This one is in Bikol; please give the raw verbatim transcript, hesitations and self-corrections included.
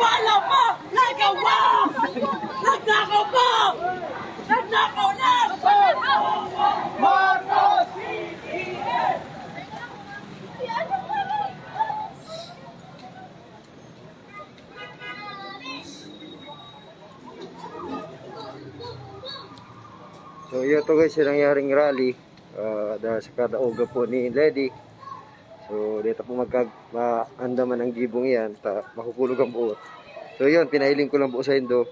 Wala pa! Nagawa! Nagnakaw pa! Nagnakaw na! Marcos! So, yun to guys, yung nangyaring rally. Ah, dahil sa kadaoga po ni Lady. So, dito po magkag-, maandaman ang gibong yan. Ta, makukulog ang buot. So, yun, pinahiling ko lang po sa indo.